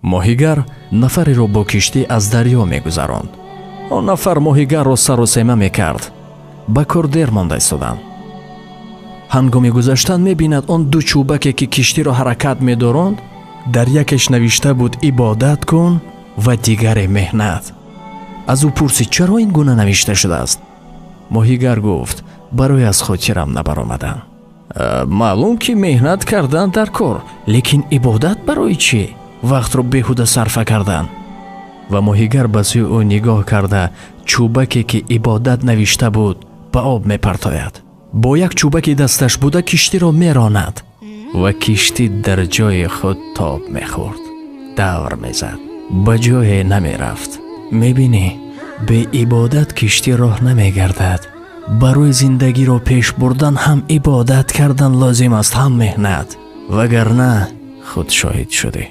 Моҳигар нафареро бо киштӣ аз дарё мегузаронд. Он нафар моҳигарро саросема мекард. Ба кор дер монда истодам. Ҳангоми гузаштан мебинад, он ду чӯбаке, ки киштиро ҳаракат медоронд, дар якеш навишта буд «Ибодат кун» ва дигаре «Меҳнат». Аз ӯ пурсид, чаро ин гуна навишта шудааст. Моҳигар гуфт, барои аз хотирам набаромадан. Маълум, ки меҳнат кардан дар кор, лекин ибодат барои чӣ? Вақтро беҳуда сарфа кардан. Ва моҳигар ба сӯи ӯ нигоҳ карда, чӯбаке, ки «Ибодат» навишта буд, ба об мепартояд. Бо як чӯбаки дасташ буда киштиро меронад ва киштӣ дар ҷои худ тоб мехӯрд, давр мезад, ба ҷое намерафт. Мебинӣ, бе ибодат киштӣ роҳ намегардад. Барои зиндагиро пеш бурдан ҳам ибодат кардан лозим аст, ҳам меҳнат, вагарна худ шоҳид шудӣ.